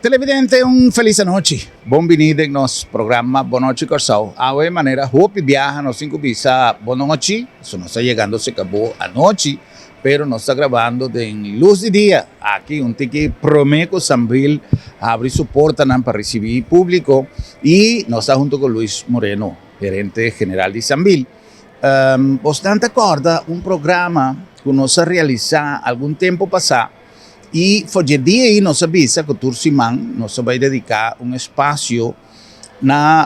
Televidente, un felis anochi. Bon bini den nos programa Bon Nochi Kòrsou. Awe manera hopi biaha nos tin ku bisa bon nochi, so nos ta yegando se kabó anochi, pero nos ta grabando den lus di dia. Aki un tiki promé ku Sambil habri su portanan pa risibí públiko i nos ta huntu ku Luis Moreno, gerente general di Sambil. Bosnan ta kòrda un programa ku nos a realisá algun tempu pasá. I for dje dia ei nos a bisa ku tur siman nos ta bai dediká un espasio na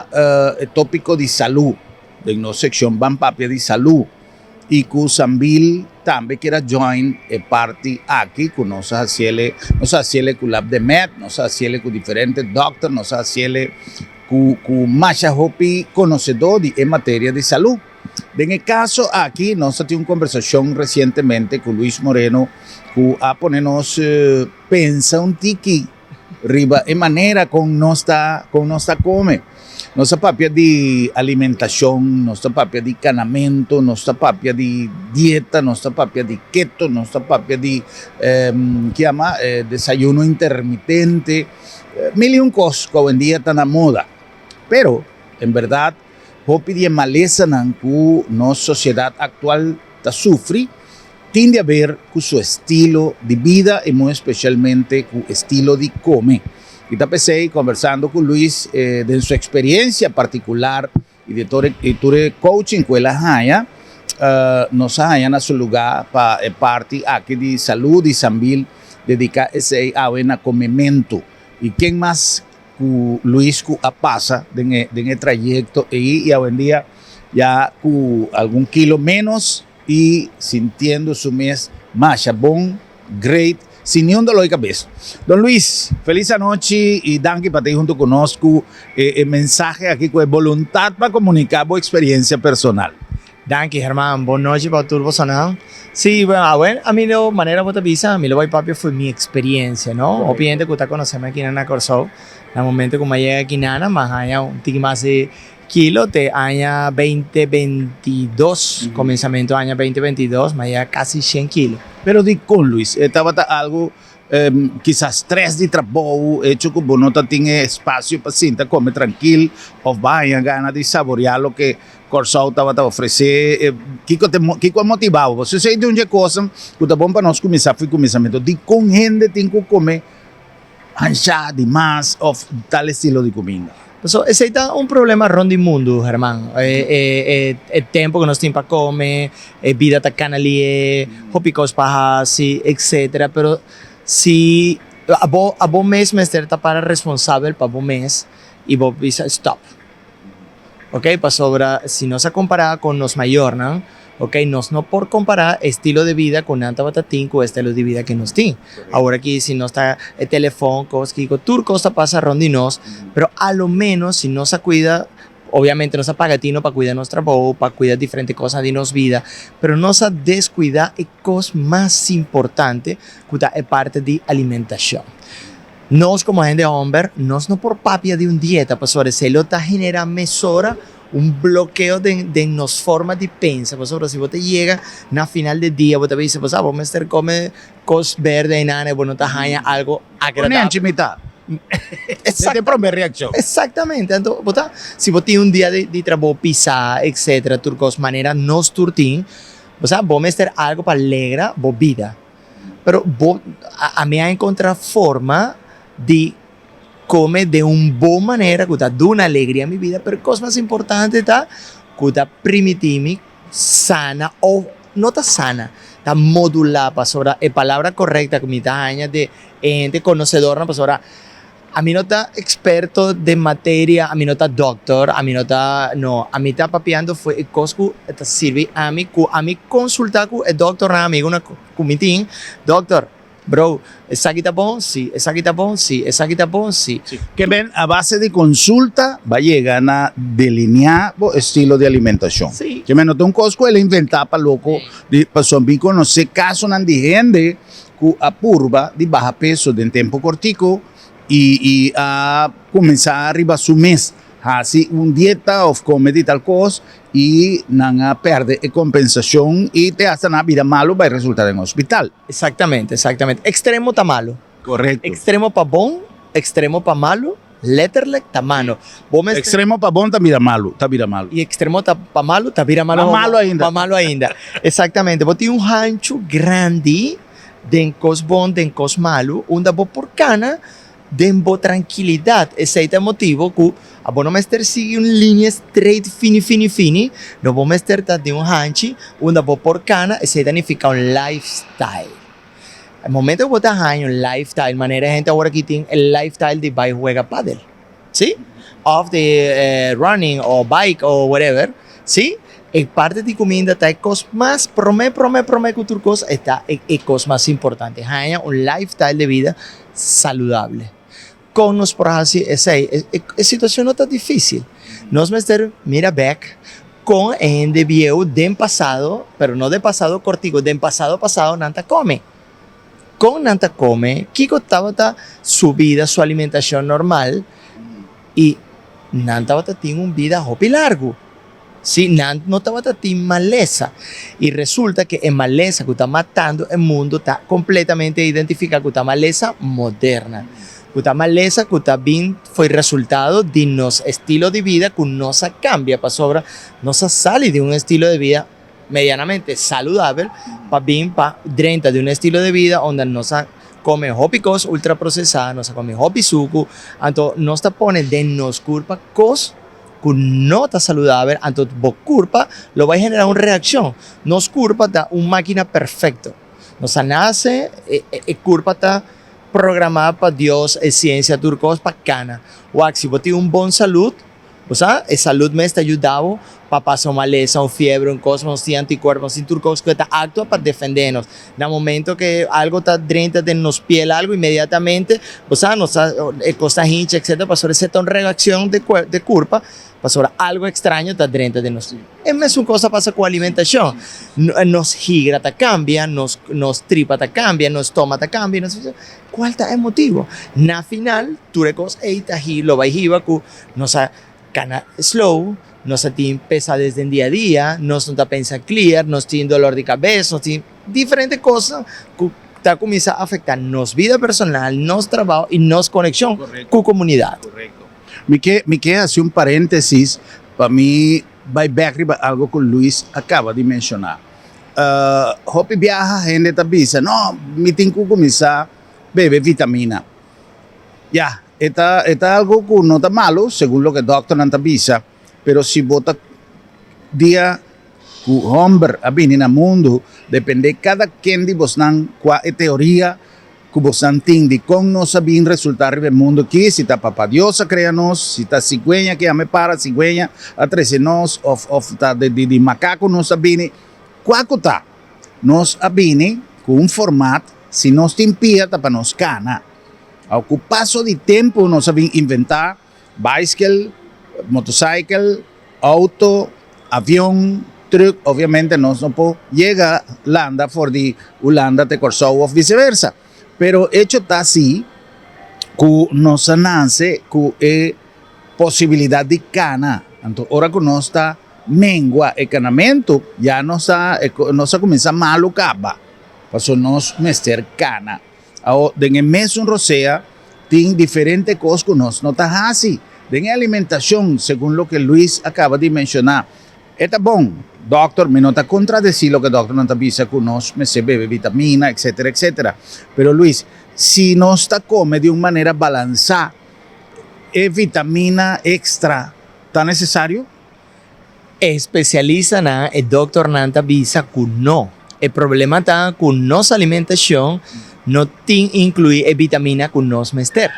e tópiko di salú den nos sekshon Ban Papia di Salú i ku Sambil tambe kier a join e parti aki ku nos a hasiele, nos a hasiele ku Lab de Med, nos a hasiele ku diferente dòkter, nos a hasiele ku ku masha hopi konosedó di e materia di salú. Den e kaso aki nos a tin un kombersashon resientemente ku Luis Moreno ku a pone nos pensa un tiki riba e manera kon nos ta kon nos ta kome. Nos ta papia di alimentashon, nos ta papia di kanamentu, nos ta papia di dieta, nos ta papia di keto, nos ta papia di ki yama desayuno intermitente, mil i un kos ku awendia ta na moda. Pero en bèrdat Hopi di e malesanan ku nos sosiedat aktual ta sufri tin di haber ku su estilo di bida i muy espesialmente ku estilo di kome. I ta p'esei kombersando ku Luis den su eksperiensia partikular i di tur e coaching ku el a haña, nos a haña na su lugá pa e parti aki di salú di Sambil dediká esei awe na komementu. I ken mas ku Luis ku a pasa den e den e trayekto ei i awendia ya ku algun kilo ménos i sintiendo su mes masha bon, great, sin niun dolor di kabes. Don Luis, felis anochi i danki pa ta ei huntu ku nos ku e e mensahe aki ku e boluntat pa komuniká bo eksperiencia personal. Danki Herman, bon nochi pa tur bosonan. Sí, bueno, awe ami lo, manera bo ta bisa, mi lo bai papia for mi experiencia, no? Hopi hende ku ta konosemi aki na Kòrsou, na momento ku mi a yega aki nan, mi a haña un tiki mas di kilo te aña beinti beintidos, kominsamentu aña beinti beintidos, mi a yega kasi shen kilo. Pero dikon Luis? E tabata algu Kisas stress di trabou, hecho ku bo no ta tin e espasio pa sinta kome trankil òf bo a haña gana di saboreá loke Kòrsou tabata ofresé. Kiko te kiko a motivá bo? Pasobra esei ta un dje kosnan ku ta bon pa nos kuminsá for di kuminsamentu. Dikon hende tin ku kome hanshá di mas òf tal estilo di kuminda? Pasobra esei ta un problema rònt di mundu, Herman. E e tempu ku nos tin pa kome, e bida ta kana lié, hopi kos pa hasi, etcetera. Pero si abo abo mes mester ta para responsabel pa bo mes i bo bisa stòp. Ok, pasobra si nos a kompará ku nos mayornan, ok, nos no por kompará e estilo de bida ku nan tabata tin ku e estilo de bida ku nos tin. Awor aki si nos ta e telefòn, kos kiko, tur kos ta pasa rònt di nos, pero a lo ménos si nos a kuida, obviamente nos a paga tino pa kuida nos trabou, pa kuida diferente kosnan di nos bida, pero nos a deskuidá e kos mas importante ku ta e parti di alimentashon. Nos komo hende hòmber nos no por papia di un dieta pasobra esei lo ta generá mesora un blokeo den den nos forma di pensa pasobra si bo ta yega na final di dia bo ta bisa bo sa bo mester kome kos berde einan e bo no ta haña algo agradabel. Pone anchi mitá. Esei ta e promé reakshon. Exactamente anto bo ta si bo tin un dia di trabou pisá etcetera tur kos manera nos tur tin bo sa bo mester algo pa alegra bo bida. Pero bo, ami a encontra forma di come den un bon manera cu ta duna alegria mi bida, pero e cos mas importante ta cu ta primiti mi sana of no ta sana, ta modula pasobra e palabra corecta cu mi ta haña di e hende conocedornan pasobra Ami no ta experto den materia, ami no ta doctor, ami no ta, no, ami ta papiando fu e cos cu ta sirbi ami, cu ami consulta cu e doctornan amigonan cu mi tin, doctor, bro, esaki ta bon? Si, esaki ta bon? Si, esaki ta bon? Si. Ke ben a base di consulta ba yega na delinea bo estilo di alimentacion. Si. Ke men no ta un cos cu el a inventa pa loco, di, pasobra mi conoce casonan di hende ku a purba di baha peso den tempu kortiku i i a kuminsá riba su mes hasi un dieta òf kome di tal kos i nan a pèrdè e kompensashon i te asta nan a bira malu bai resultá den hospital. Exactamente, exactamente. Extremo ta malo. Korekto. Extremo pa bon. Extremo pa malu, letterlijk ta malo. Bo mester. Extremo pa bon ta bira malu, ta bira malu. I extremo ta pa malu ta bira malu. Pa malu ainda. Pa malu ainda. Exactamente. Bo tin un hanchu grandi den kos bon, den kos malu, unda bo por kana den bo trankilidat. Esei ta e motibu ku abo no mester sigui un linia straight fini fini fini, no bo mester ta den un hanchi unda bo por kana, esei ta nifiká un lifestyle. E momento ku bo ta haña un lifestyle manera e hende awor aki tin e lifestyle di bai huega padel, si? Òf di running o bike o whatever, si? E parti di kuminda ta e kos mas promé promé promé ku tur kos e ta e kos mas importante, haña un lifestyle di bida saludable. Kon nos por hasi esei? E situashon no ta difísil. Nos mester mira bèk kon e hende bieu den pasado, pero no den pasado kortiku, den pasado pasado nan ta kome. Kon nan ta kome, kiko tabata su bida, su alimentashon normal i nan tabata tin un bida hopi largu. Sí, nan no tabata tin malesa. I resulta ke e malesa ku ta matando e mundu ta kompletamente identifiká ku ta malesa moderna. Ku ta malesa ku ta bin fo'i resultado di nos estilo di bida ku nos a kambia pasobra nos a sali di un estilo di bida medianamente saludabel pa bin pa drenta di un estilo di bida unda nos a kome hopi kos ultraprosesá, nos a kome hopi suku, anto nos ta pone den nos kurpa kos ku no ta saludabel, anto bo kurpa lo bai generá un reakshon. Nos kurpa ta un mákina perfekto. Nos a nase, e kurpa ta programá pa Dios, e siensia, tur kos pa kana. Wak, si bo tin un bon salud, bo sa, e salud mes ta yuda bo pa pasa un malesa, un fiebre, un kos, nos tin antikuerpo, nos tin tur kos ku ta aktua pa defendé nos. Na momento ke algo ta drenta den nos piel algo inmediatamente bo sa nos ta e kos ta hincha etcetera pasobra esei ta un reaccion de de kurpa pasobra algo extraño ta drenta den nos e mesun kos ta pasa ku alimentashon nos higra ta kambia nos nos tripa ta kambia nos stoma ta kambia nos kual ta e motibo na final tur e kos ei ta lo bai hiba ku nos a Kana slow, nos a tin pesades den dia a dia, nos no ta pensa clear, nos tin dolor di cabes, nos tin diferente cosnan cu ta cuminsa afecta nos bida personal, nos trabao y nos conexion cu comunidad. Correcto. Mi ke mi ke haci un parentesis pa mi bay bek riba algo cu Luis a caba di menciona. Hopi biaha hende ta bisa, no, mi tin cu cuminsa bebe vitamina. Ya, e ta e ta algo ku no ta malu, segun loke dòkternan ta bisa, pero si bo ta dia ku hòmber a bini na mundu, dependé kada ken di bosnan kua e teoria ku bosnan tin di kon nos a bin resultá riba e mundu aki, si ta Papa Dios a krea nos, si ta sigueña ke yama e para sigueña a trese nos òf òf ta di di makaku nos a bini, kua ku ta, nos a bini ku un format, si nos tin pia ta pa nos kana. Aw ku paso di tempu nos a bin inventá baiskel, motosaikel, outo, avion, trùk. Obviamente nos no por yega landa for di Hulanda te Kòrsou òf viseversa. Pero echo ta si ku nos a nase ku e posibilidat di kana. Anto ora ku nos ta mengua e kanamentu ya nos a nos a kuminsá malu kaba pasobra nos mester kana. Awor, den e mesun rosea tin diferente kos ku nos no ta hasi. Den e alimentashon, segun loke Luis a kaba di menshoná, e ta bon. Dòkter, mi no ta kontradesí loke dòkternan ta bisa ku nos mester bebe vitamina, etsetera, etsetera. Pero Luis, si nos ta kome di un manera balansá, e vitamina ekstra ta nesesario? E spesialistanan, e dokternan ta bisa ku no. E problema ta ku nos alimentashon no tin inkluí e vitamina ku nos mester.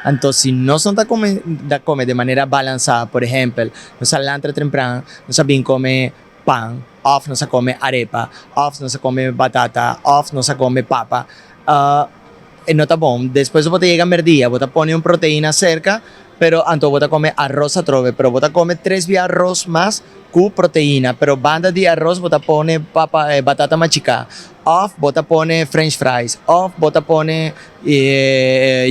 Anto si nos no ta kome ta kome de manera balansá, por ehèmpel, nos a lanta trempran, nos a bin kome pan òf nos a kome arepa òf nos a kome batata òf nos a kome papa, e no ta bon. Despues bo ta yega merdia, bo ta pone un proteina serka, pero anto bo ta kome aros atrobe, pero bo ta kome tres bia aros mas ku proteina, pero banda di aros bo ta pone papa batata machiká. Òf bo ta pone french fries, òf bo ta pone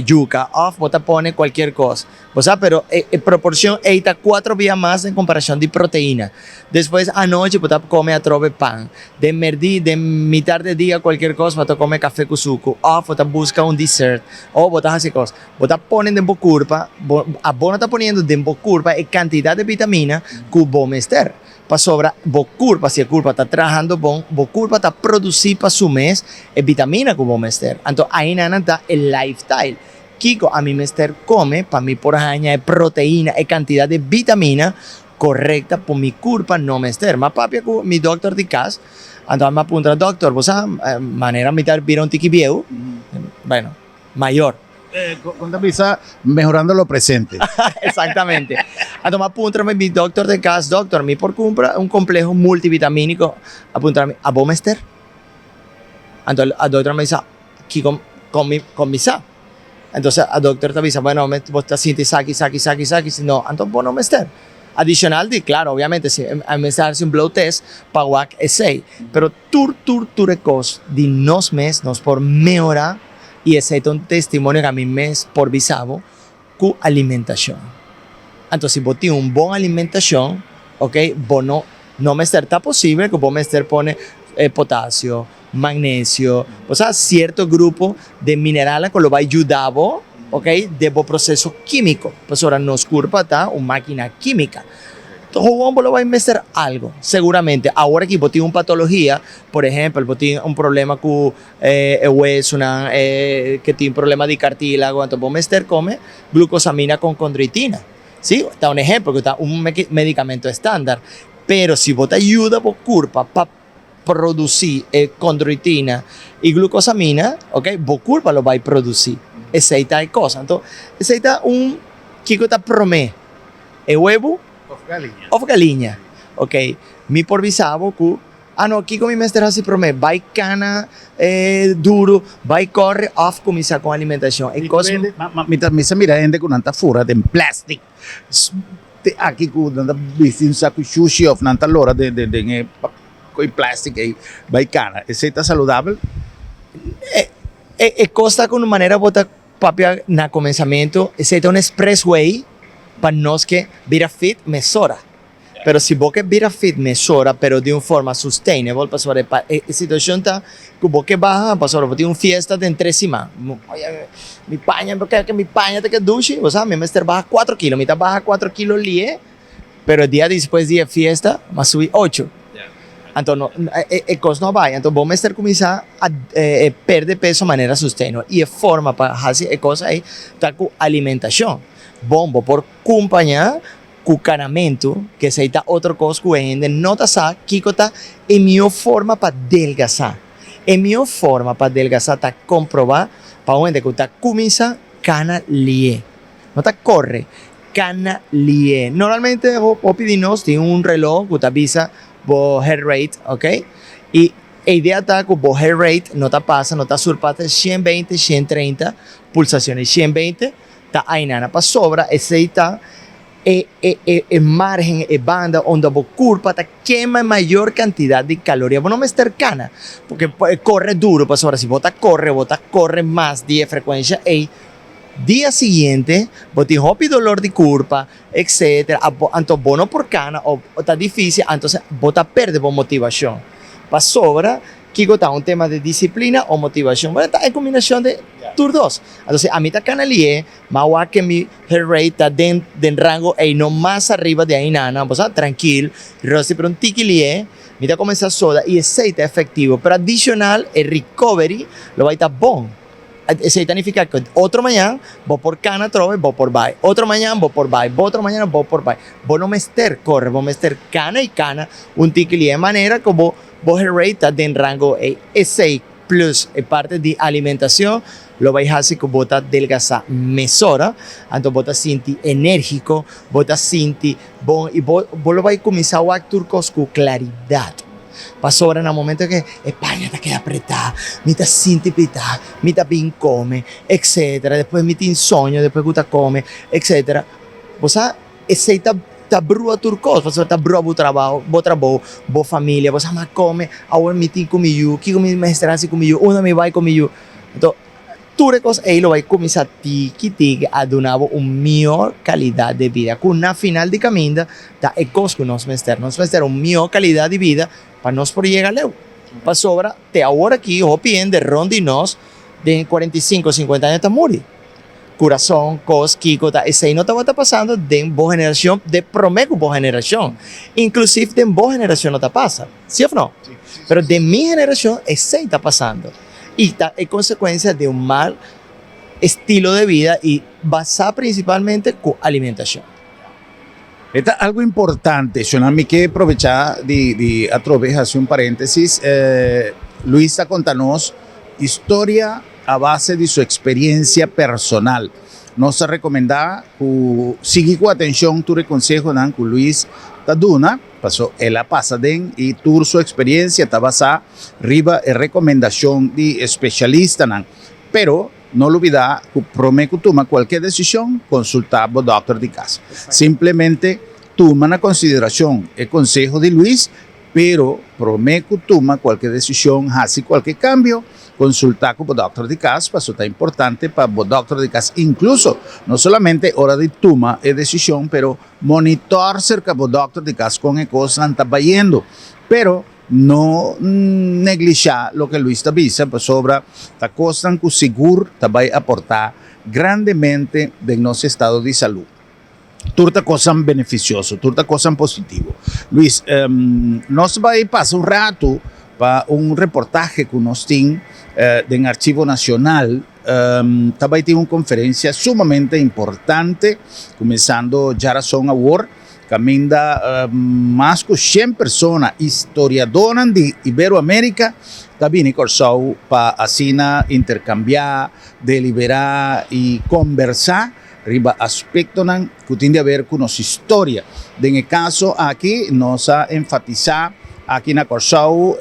yuka, òf bo ta pone kualkier kos. Bo sa, pero e proporshon ei ta kuatro bia mas den komparashon di proteina. Despues anochi bo ta kome atrobe pan. Den merdí, den mitar di dia kualkier kos bo ta kome kafe ku suku, òf bo ta buska un dessert, òf bo ta hasi kos. Bo ta pone den bo kurpa, bo abo no ta poniendo den bo kurpa e kantidat di vitamina ku bo mester. Pasobra bo kurpa, si e kurpa ta trahando bon, bo kurpa ta produsí pa su mes e bitamina ku bo mester. Anto ainanan ta e lifestyle. Kiko ami mester kome pa mi por haña e proteina, e kantidat di bitamina korekta ku mi kurpa no mester? M'a papia ku mi dòkter di kas, anto ami a puntra, Dòkter, bo sa manera mi ta bira un tiki bieu? Bueno, mayor. Con ta bisa mehorando lo presente. Exactamente. Anto m'a puntra mi doctor den cas, Doctor, mi por cumpra un compleho multivitaminico? A puntra mi, Abo mester? Anto a doctor a bisa, Kico con mi con mi sa? Entonces a doctor ta bisa, Bueno, bo ta sinti esaki, esaki, esaki, esaki. Si no, anto bo no mester. Adicional di, claro, obviamente, si a mester haci un bloed test pa wak esey. Pero tur, tur, tur e cos di nos mes nos por mehora. I esei ta un testimonio ku ami mes por bisa bo ku alimentashon. Anto si bo tin un bon alimentashon, ok, bo no no mester ta posibel ku bo mester pone potasio, magnesio, bo sa sierto grupo de mineralnan ku lo bai yuda bo, ok, den bo proseso kímiko, pasobra nos kurpa ta un mákina kímika. Gewoon bo lo bai mester algo, seguramente. Awor aki bo tin un patologia, por ehempel, bo tin un problema ku E wesunan ke tin problema di kartílago, anto bo mester kome glukosamina kon kondroitina. Sí, ta un ehempel ku ta un medikamento estándar. Pero si bo ta yuda bo kurpa pa produsí e kondroitina i glukosamina, ok, bo kurpa lo bai produsí. Esei ta e kos. Anto esei ta un kiko ta promé, e webu òf galiña? Ok, mi por bisa bo ku. Ah no, kiko mi mester hasi promé? Bai kana duru, bai kòrre òf kuminsá ku alimentashon? E kos. Mi ta misa mira hende ku nan ta fura den plastic te aki ku nan ta bisti un saku shushi òf nan ta lora den den e koi plastic ei bai kana. Esei ta saludabel? E kos ta ku manera bo ta papia na komensamentu, esei ta un expressway pa nos ke bira fit mesora. Pero si bo ke bira fit mesora pero di un forma sustainable pasobra e e situacion ta cu bo ke baha pasobra bo tin un fiesta den tres siman. Oye mi paña bo ke mi paña ta ke dushi bo sa mi mester baha cuatro kilo mi ta baha cuatro kilo lie pero e dia despues di e fiesta mi a subi ocho anto no e cos no a bai anto bo mester cuminsa a perde peso manera sustainable y e forma pa haci e cos ey ta cu alimentacion bon bo por cumpaña Ku kanamentu, ku esei ta otro kos ku e hende no ta sa kiko ta e mihó forma pa delgasá. E mihó forma pa delgasá ta komprobá pa un hende ku ta kuminsá kana lié. No ta kore, kana lié. Normalmente hopi di nos tin un relò ku ta bisa bo heart rate, ok? I e idea ta ku bo heart rate no ta pasa, no ta surpasa 120, 130 pulsacion. 120 Ta ainana pasobra esei ta e e e e margen, e banda unda bo kurpa ta kema e mayor kantidat di kaloria. Bo no mester kana, porque kore duru pasobra si bo ta kore, bo ta kore mas di e frekuensha ei, dia siguiente bo tin hopi dolor di kurpa, etcetera, anto bo no por kana o ta difisil, anto bo ta perde bo motivashon. Pasobra Kiko ta un tema di disiplina o motivashon? Bueno, ta e kombinashon di tur dos. Anto si ami ta kana lié, ma wak ke mi heart rate ta den den rango ei, no mas ariba di ainana, bo sa, trankil, ròsti pero un tiki lié, mi ta kuminsá soda i esei ta efektivo. Pero adishonal e recovery lo bai ta bon. Esei ta nifiká ku otro mañan bo por kana atrobe, bo por bai. Otro mañan bo por bai, otro mañan bo por bai. Bo no mester kore, bo mester kana i kana un tiki lié, manera ku bo Bo heart rate ta den rango ei. Esei plus e parti di alimentacion lo bay haci cu bo ta delgasa mesora, anto bo ta sinti energico, bo ta sinti bon y bo bo lo bay cuminsa wak tur cos cu claridad. Pasobra na momento cu e paña ta keda apreta, mi ta sinti pita, mi ta bin come, etcetera, despues mi tin soño despues cu ta come, etcetera. Bo sa esei ta. Ta brua tur kos, pasobra ta brua bo trabao, bo trabou, bo familia, bo sa ma kome, awor mi tin ku mi yu, kiko mi mester hasi ku mi yu, unda mi bai ku mi yu. Anto tur e kos ei lo bai kuminsá tiki tiki a duna bo un mihó kalidat di bida, ku na final di kaminda ta e kos ku nos mester. Nos mester un mihó kalidat di bida pa nos por yega leu. Pasobra te awor aki hopi hende rond di nos den 45, 50 aña ta muri. Kurason, kos, kiko ta esei no tabata pasando den bo generashon, de promé ku bo generashon. Inklusiv den bo generashon no ta pasa, si òf no? Pero den mi generashon esei ta pasando i ta e konsekuensia di un mal estilo de bida i basá prinsipalmente ku alimentashon. E ta algu importante, shona mi ke probechá di di atrobe hasi un paréntesis. Luis ta konta nos historia a base di su eksperiencia personal. Nos ta rekomendá ku sigui ku atenshon tur e konsehonan ku Luis ta duna, paso el a pasa den i tur su eksperiencia ta basá riba e rekomendashon di espesialistanan. Pero no lubidá ku promé ku tuma kualke desishon, konsultá bo dòkter di kas. Simplemente tuma na konsiderashon e konseho di Luis. Pero, promé ku tuma kualke desishon, hasi kualke kambio, konsultá ku bo dòkter di kas, paso ta importante pa bo dòkter di kas inkluso no solamente ora di tuma e desishon, pero monitòr serka bo dòkter di kas kon e kosnan ta bayendo. Pero, no neglishá loke Luis ta bisa, pasobra ta kosnan ku sigur ta bai aportá grandemente den nos estado di salú. Tur ta kosan benefisioso, tur ta kosan positivo. Luis, nos bai pasa un ratu pa un reportahe ku nos tin den Archivo Nacional. Ta bai tin un konferensia sumamente importante, kuminsando djarason awor, kaminda mas ku shen persona, historiadónan di Iberoamérika, ta bini Kòrsou pa asina interkambiá, deliberá i kombersá riba aspektonan ku tin di haber ku nos historia. Den e kaso aki nos a enfatisá aki na Kòrsou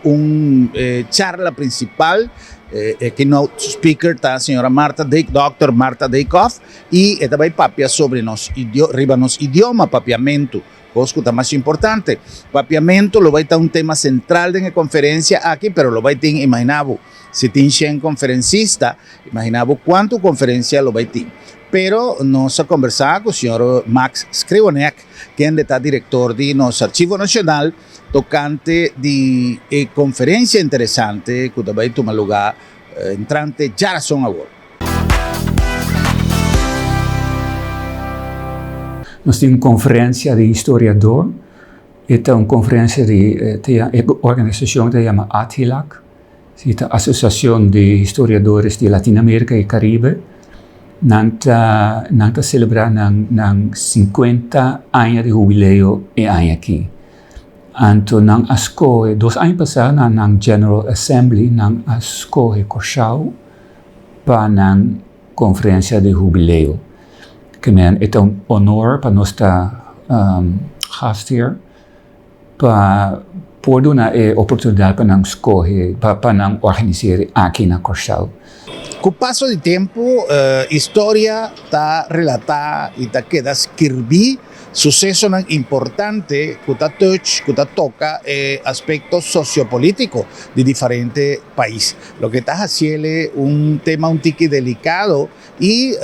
un charla prinsipal, e keynote speaker ta señora Martha Dijk, Dòkter Martha Dijkhoff i e ta bai papia sobre nos riba nos idioma papiamentu. Kos ku ta mas importante, papiamentu lo bai ta un tema sentral den e konferensia aki, pero lo bai tin, imaginá bo, si tin shen konferensista, imaginá bo kuantu konferensia lo bai tin. Pero nos a kombersá ku señor Max Skriwonek, kende ta direktor di nos Archivo Nashonal, tokante di e konferensia interesante ku ta bai tuma lugá entrante djarason awor. Nos tin un konferensia di historiador, e ta un konferensia di e organisashon ta yama ATHILAC, si ta Asosiashon di Historiadores di Latinoamerika i Karibe. Nan ta nan ta selebrá nan nan sinkuenta aña di hubileo e aña aki. Anto nan a skohe dos aña pasá na nan General Assembly nan a skohe Kòrsou pa nan konferensia di hubileo. Ke men e ta un honor pa nos ta gastheer pa por duna e oportunidat pa nan skohe, pa nan organis'é aki na Kòrsou. Ku paso di tempu, historia ta relatá i ta keda skirbí Susesonan importante ku ta touch, ku ta toka e aspekto sosiopolitiko di diferente pais. Loke ta hasiele un tema un tiki delikado i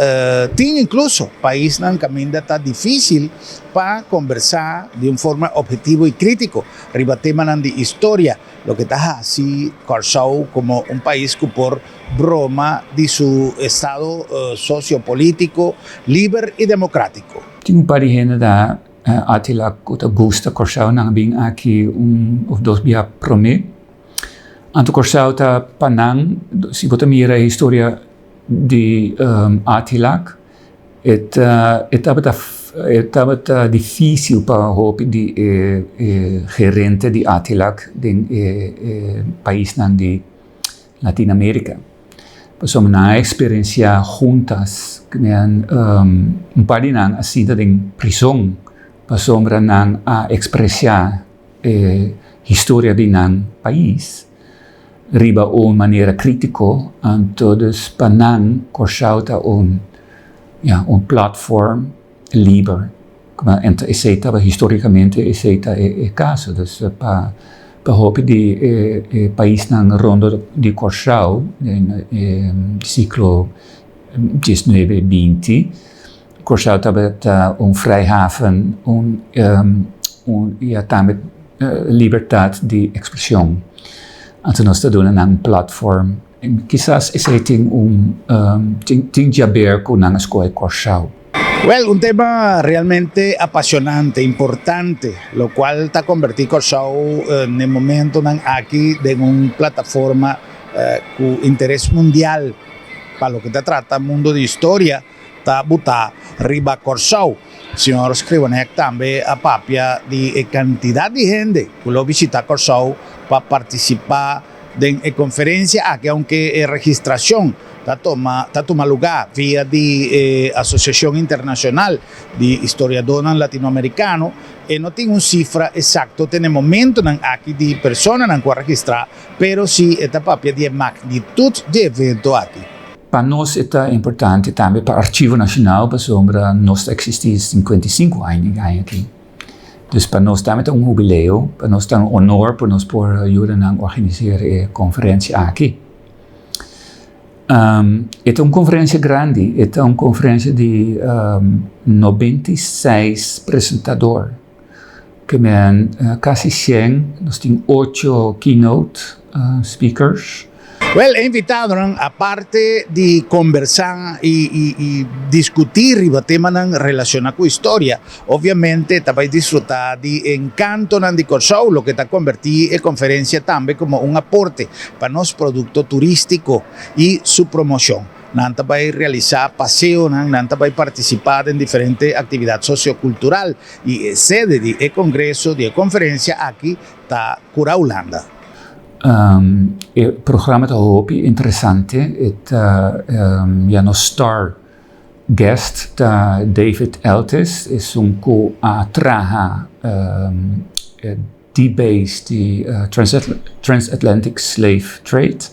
tin inkluso paisnan kaminda ta difisil pa kombersá di un forma ophetivo i kritiko riba temanan di historia, loke ta hasi Kòrsou komo un pais ku por broma di su estado sosiopolitiko liber i demokratiko. Tin un par di hende ta Atila ku ta gusta Kòrsou, nan a bin aki un òf dos bia promé. Anto Kòrsou ta pa nan, si bo ta mira e historia di Atilak, e ta e tabata e tabata difísil pa hopi di e e gerente di Atilak den e e paisnan di Latinoamérika. Pasobra nan a eksperensiá juntas, un par di nan a sinta den prison pasobra nan a ekspresá e historia di nan pais riba un manera krítiko. Anto dus pa nan Kòrsou ta un, ya, un platform liber. Kuma enta esei taba histórikamente esei ta e kaso. Dus pa pa hopi di e paisnan rondo di Kòrsou den e siglo 19, 20, Kòrsou tabata un vrijhaven, un un ya tambe libertat di ekspreshon. Anto nos ta duna nan un platform. Kisas esei tin un tin djaber ku nan a skohe Kòrsou. Wèl, un tema realmente apasionante, importante, lokual ta kombertí Kòrsou n'e momentonan aki den un plataforma ku interes mundial pa loke ta trata mundo di historia ta butá riba Kòrsou. Señor Skrivanek tambe a papia di e kantidat di hende ku lo bishitá Kòrsou pa partisipá den e konferensia aki, aunke e registrashon ta toma ta tuma lugá via di e Asosiashon Internashonal di Historiadónan Latinoamerikano, e no tin un sifra esakto te na e momentonan aki di personanan ku a registrá, pero si e ta papia di e magnitut di e evento aki. Pa nos e ta importante tambe pa Archivo Nacional pasobra nos ta existi 55 aña aña aki. Dus pa nos tambe ta un hubileo, pa nos ta un honor pa nos por yuda nan organiseer e conferencia aki. E ta un conferencia grandi, e ta un conferencia di 96 presentador. Ke men kasi 100, nos tin ocho keynote speakers. Wel, e invitadonan, aparte di kombersá i diskutí riba temanan relashoná ku historia, obviamente ta bai disfrutá di e enkantonan di Kòrsou, loke ta kombertí e konferensia tambe komo un aporte pa nos produkto turístiko i su promoshon. Nan ta bai realisá paseonan, nan ta bai partisipá den diferente aktividat sosiokultural i e sede di e kongreso, di e konferensia aki ta Kura Hulanda. E programa ta hopi interesante, e ta ya nos star guest ta David Eltis, esun ku a traha e debase di Transatlantic Slave Trade.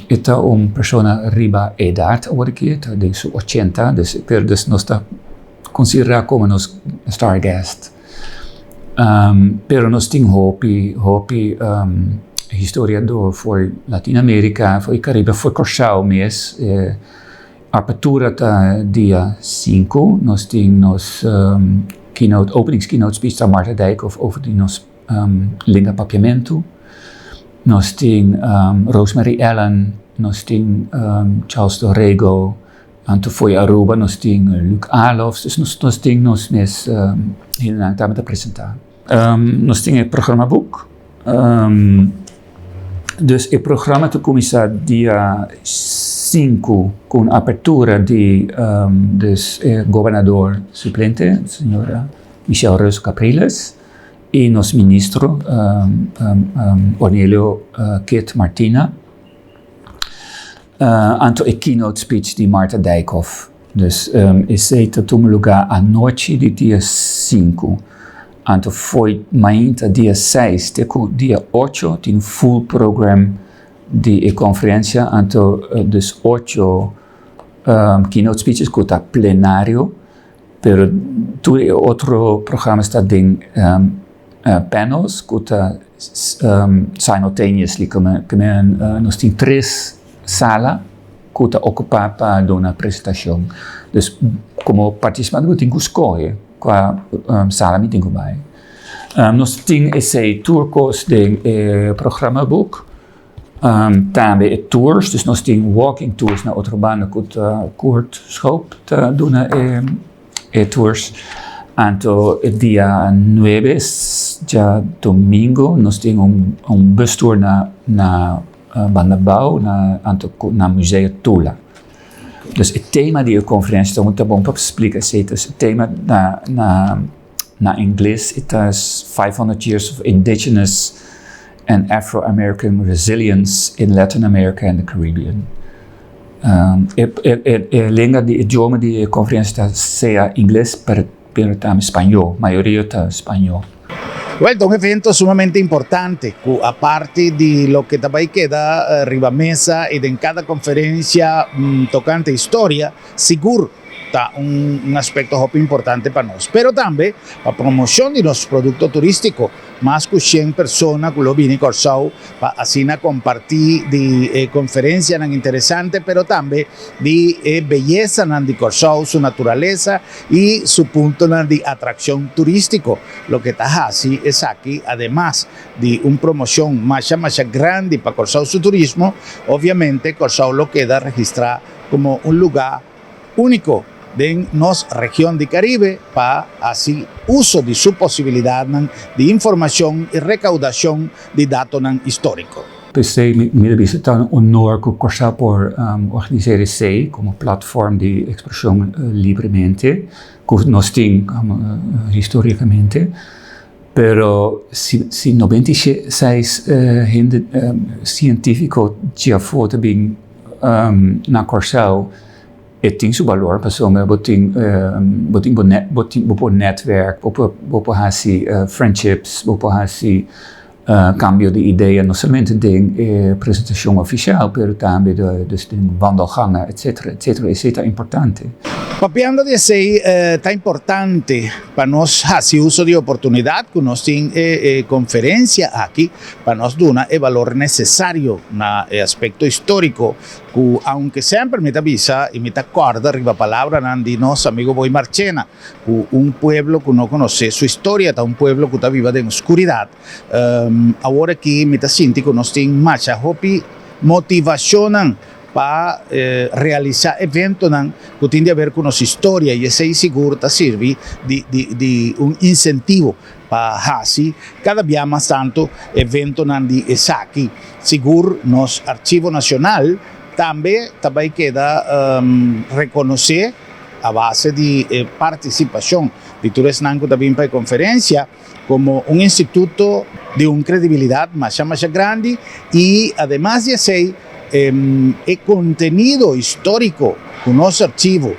E ta un persona riba edat awor aki, e ta den su ochenta, dus pero dus nos ta konsiderá komo nos star guest. Pero nos tin hopi, hopi historiador for Latinoamerica, for e Caribe, for Kòrsou mes. E apertura ta dia sinku, nos tin nos keynote, openings keynote speech ta Martha Dijkhoff over di nos lenga Papiamentu. Nos tin Rosemary Allen, nos tin Charles do Rego, Anto fo'i Aruba nos tin Luc Alofs, dus nos nos tin nos mes hendenan tambe ta presenta. Nos tin e programaboek, dus e programa ta kuminsá dia sinku ku un apertura di dus e gobernador suplente, señora Michelle Reuss Capriles i nos ministro Ornelio Kit Martina. Anto e keynote speech di Martha Dijkhoff. Dus esei ta tuma lugá anochi di dia sinku. Anto fo'i mainta dia seis te ku dia ocho tin full program di e konferensia. Anto dus ocho keynote speeches ku ta plenario, pero tur e otro programas ta den panels ku ta simultaneously kemen nos tin tres sala ku ta okupá pa duna presentashon. Dus komo partisipante bo tin ku skohe kua sala mi tin ku bai. Nos tin esei tur kos den e programaboek, tambe e tours, dus nos tin walking tours na Otrobanda ku ta Kurt Schoop ta duna e tours. Anto e dia nuebe, djadomingo, nos tin un bus tour na na Bandabou, na anto na Museo Tula. Dus e tema di e konferensia ta bon pa splika esei, dus e tema na na na ingles e ta 500 years of indigenous and Afro-American resilience in Latin America and the Caribbean. E lenga di idioma di e konferensia ta sea ingles pero pero tambe spañó, mayoria ta spañó. Wèl, ta un evento sumamente importante ku aparte di loke ta bai keda riba mesa i den kada konferensia tokante historia, sigur. Ta un aspecto hopi importante pa nos. Pero tambe pa promocion di nos producto turistico. Mas cu 100 persona cu lo bini Corsou pa asina comparti di e conferencianan interesante, pero tambe di e beyesanan di Corsou, su naturalesa y su puntonan di atraccion turistico. Loke ta haci esaki, ademas di un promocion masha masha grandi pa Corsou su turismo, obviamente Corsou lo keda registra como un luga úniko den nos region di Karibe pa hasi uso di su posibilidatnan di informashon i rekaudashon di datonan históriko. P'esei mi ta bisa ta un honor ku Kòrsou por organisá esei komo platform di ekspreshon libremente ku nos tin histórikamente. Pero si 96 hende sientífiko dje afó ta bin na Kòrsou, e tin su balor, pasobra bo tin bo net, bo tin bo por netwerk, bo por hasi friendships, bo por hasi kambio di idea, no solamente den presentashon ofisial, pero tambe dus den wandelgangen, etcétera, etcétera. Esei ta importante. Papiando di esei, ta importante pa nos hasi uso di oportunidat ku nos tin e konferensia aki pa nos duna e balor nesesario na e aspekto históriko ku, aunke semper mi ta bisa i mi ta kòrda riba palabranan di nos amigo Boy Marchena, ku un pueblo ku no konosé su historia ta un pueblo ku ta biba den oskuridat. Awor aki mi ta sinti ku nos tin masha hopi motivashonnan pa realisá eventonan ku tin di haber ku nos historia, i esei sigur ta sirbi di un insentivo pa hasi kada bia mas tantu eventonan di esaki. Sigur nos Archivo Nashonal tambe ta bai keda rekonosé a base di e partisipashon di tur esnan ku ta bin pa e konferensia komo un instituto di un kredibilidat masha masha grandi, i ademas di esei e kontenido históriko ku nos archivo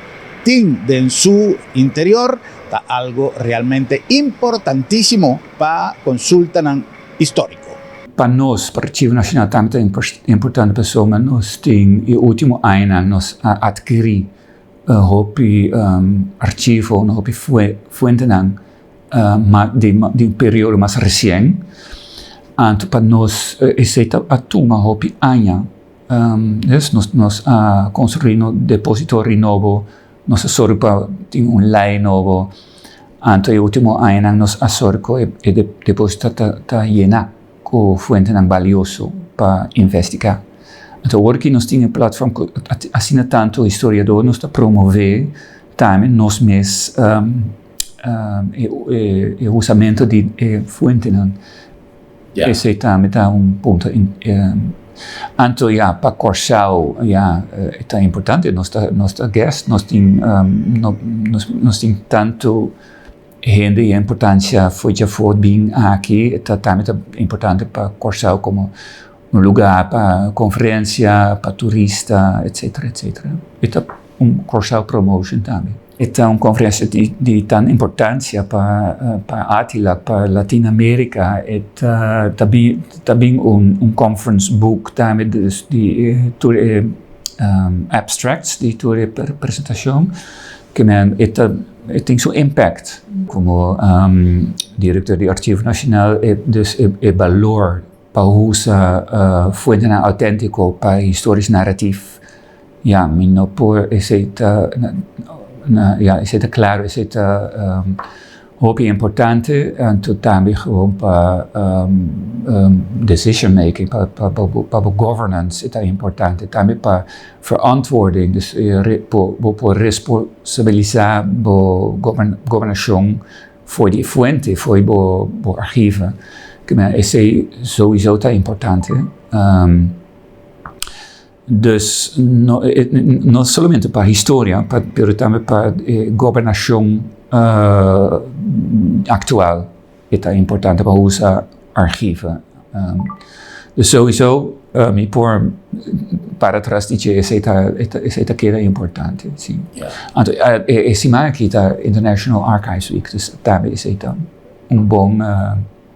tin den su interior ta algo realmente importantísimo pa konsultanan históriko. Pa nos, pa Archivo Nashonal tambe ta importante pasobra nos tin e último añanan nos a atkirí hopi archivo, hopi fuentenan di un periodo mas resien. Anto pa nos esei ta a tuma hopi aña. Dus nos a konstruí un depósito nobo, nos a sòru pa tin un lei nobo. Anto e último añanan nos a sòru ku e depósito ta yená ku fuentenan balioso pa investigá. Anto awor ku nos tin e platform ku asina tantu historiador, nos ta promové tambe nos mes e usamentu di e fuentenan. Esei tambe ta un punto. Anto ya, pa Kòrsou ya ta importante, nos ta guest, nos tin tantu hende i importansia for djafó bin aki, ta tambe ta importante pa Kòrsou komo un lugá pa konferensia, pa turista, etcétera, etcétera. E ta un Kòrsou promotion tambe. E ta un konferensia di tan importansia pa ATILAC, pa Latinoamérika. E ta bin un conference book tambe, dus di tur e abstracts di tur e presentashon, ke men e tin su impact. Komo direktor di Archivo Nashonal, dus e balor pa usa fuentenan outéntiko pa historisch narratief, ja, mi no por, esei ta na, ja, esei ta klaro, esei ta hopi importante, anto tambe gewoon pa decision making, pa governance ta importante, tambe pa verantwoording, dus bo por responsabilisá bo gobernashon for di fuente, for bo archivo. Esei sowieso ta importante. Dus no solamente pa historia, pero tambe pa gobernashon aktual ta importante pa usa archivo. Dus sowieso mi por para tras di dje, esei ta keda importante, sí. Anto, e siman aki ta International Archives Week, dus tambe esei ta un bon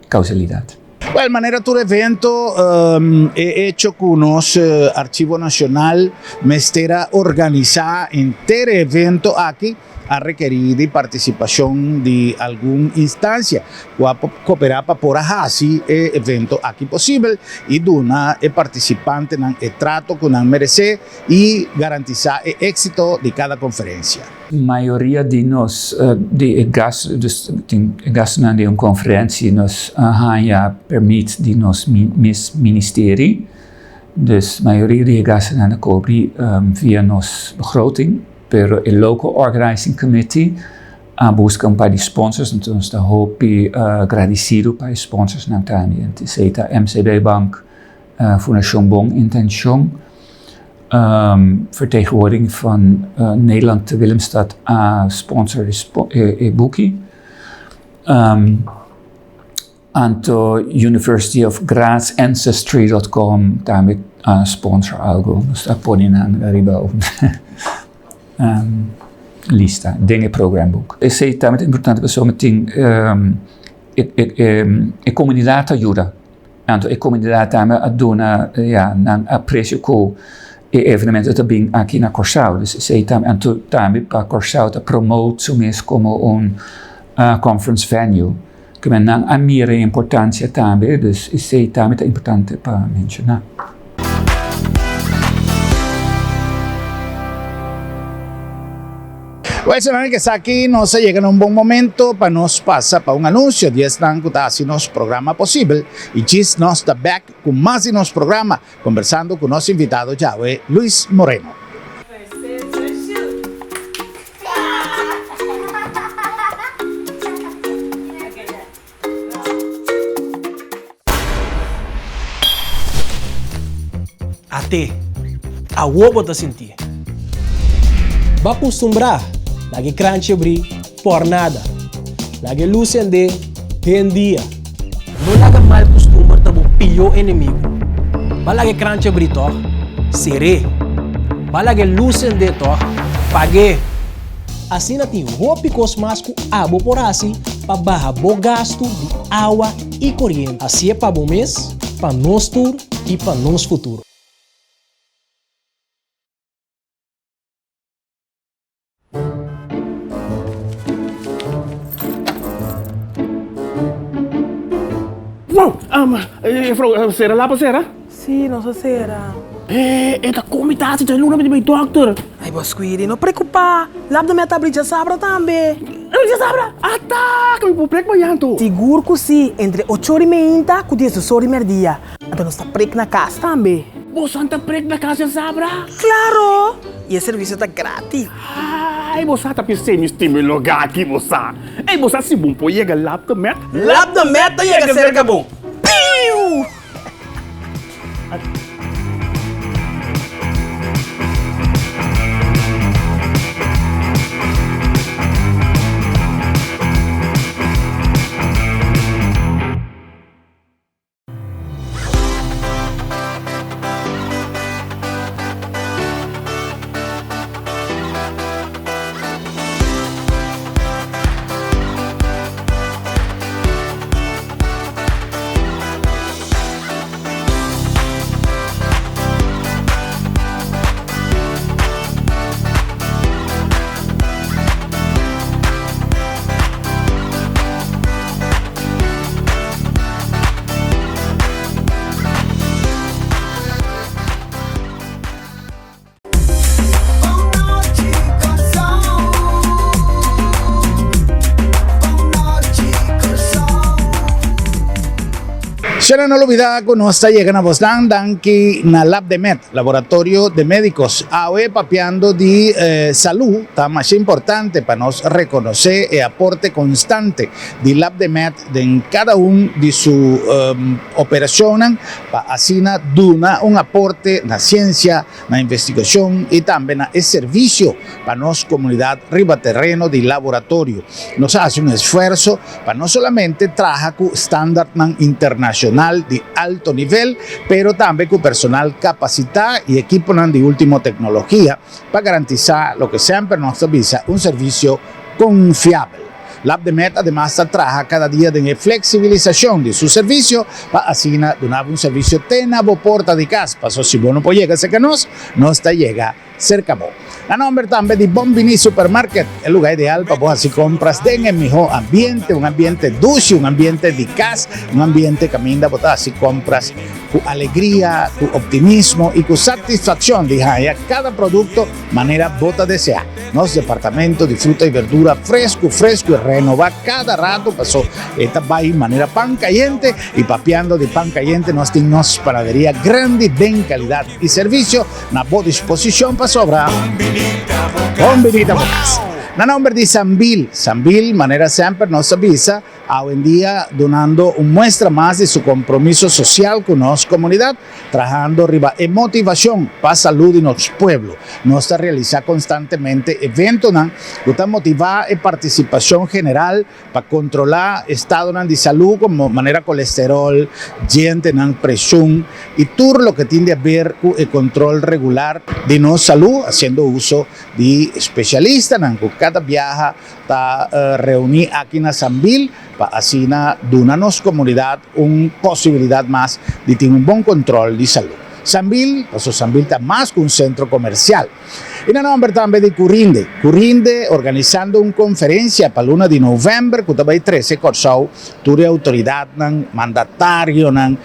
kausalidat. Well, manera tur evento, e hecho ku nos Archivo Nacional mester a organisá henter e evento aki a rekerí di partisipashon di algun instansia ku a koperá pa por a hasi e evento aki posibel i duna e partisipantenan e trato ku nan meresé i garantisá e éksito di kada konferensia. Mayoria di nos di e gastu, dus tin e gastunan di un konferensia nos a haña permit di nos mes ministerie. Dus mayoria di e gastunan a kobri via nos begroting, pero e local organizing committee a buska un par di sponsors, enton nos ta hopi gradisido pa e sponsorsnan tambe. Esei ta MCB Bank, Fundashon Bon Intencion, Vertegenwoordiging van Nederland te Willemstad a sponsor e buki. Anto University of Graz Ancestry.com tambe a sponsor algo. Nos ta pone nan ariba un lista den e programboek. Esei tambe ta importante pasobra tin e komunidat ta yuda. Anto e komunidat tambe a duna ya nan apresio ku e evenemento ta bin aki na Kòrsou. Dus esei tambe, anto tambe pa Kòrsou ta promote su mes komo un conference venue. Ku men nan a mira e importansia tambe, dus esei tambe ta importante pa menshoná. Well, señor, que esaki nos a yega na un bon momento pa nos pasa pa un anuncio di esnan cu ta haci nos programa posibel y djis nos ta bek cu mas di nos programa conversando cu nos invitado djawe, Luis Moreno. At'é, awor bo ta sintié. B'a kustumbrá laga e kranchi abrí por nada. Laga e lus sendé den dia. No laga mal kustumber ta bo pió enemigu. B'a laga e kranchi abrí tòg? Ser'é. B'a laga e lus sendé tòg? Pag'é. Asina tin hopi kos mas ku abo por hasi pa baha bo gastu di awa i koriente. Hasié pa bo mes, pa nos tur i pa nos futuro. Wow! Juffrouw, sera lapa sera? Sí, nos a sera. Eh, e ta komi ta hasi dje luna mi di bai dokter. Ay, bo Squidi, no preokupá. Lap de mi a ta abri djasabra tambe. Abri djasabra? Ata! Ke mi por prek mañan anto? Sigur ku sí, entre ocho ora i meinta ku diesdos ora i merdia. Anto nos ta prek na kas tambe. Boso ta prek na kas djasabra? Klaro! I e servisio ta gratis. Ay, bo sa ta p'esei mi stima e lugá aki, bo sa. Ey, bo sa si bon por yega Lap de Met? Lap de Met ta yega serka bo. Piu! Shana no lubida ku nos ta yega na bosnan danki na Lab de Med, Laboratorio de Medicos. Awe papiando di salú ta masha importante pa nos rekonosé e aporte konstante di Lab de Med den kada un di su operashonnan pa asina duna un aporte na siensia, na investigashon i tambe na e servisio pa nos komunidat riba tereno di laboratorio. Nos a hasi un esfuerso pa no solamente traha ku standardnan internashonal di alto nivel, pero tambe ku personal kapasitá i ekiponan di último teknologia pa garantisá loke semper nos ta bisa, un servisio konfiabel. Labdemed ademas ta traha kada dia den e fleksibilisashon di su servisio pa asina duna bo un servisio te na bo porta di kas. Paso si bo no por yega serka nos, nos ta yega serka bo. Na nomber tambe di Bon Bini Supermarket, e luga ideal pa bo hasi kompras den e miho ambiente, un ambiente dushi, un ambiente di kas, un ambiente kaminda bo ta hasi kompras ku alegria, ku optimismo i ku satisfakshon di haña kada produkto manera bo ta deseá. Nos departamento di fruta i berdura fresku fresku i renobá kada rato paso e ta bai manera pan kayente i papiando di pan kayente nos tin nos panaderia grandi den kalidat i servisio na bo disposishon pasobra Bon binita bo kas. Na nomber di Sambil, Sambil manera semper nos ta bisa Awendia dunando un muestra mas di su compromiso social cu nos comunidad, trahando riba e motivacion pa salud di nos pueblo. Nos ta realisa constantemente eventonan cu ta motiva e participacion general pa controla estadonan di salud como manera colesterol, dientenan, presion y tur loke tin di haber cu e control regular di nos salud haciendo uso di specialistanan cu cada biaha Ta reuní aki na Sambil pa asina duna nos komunidat un posibilidat mas di tin un bon kontrol di salú. Sambil, paso Sambil ta mas ku un sentro komersial. I na nòmber tambe di Curinde. Curinde organisando un konferensia pa luna di novèmber ku ta bai trese Kòrsou tur e outoridatnan, mandatarionan,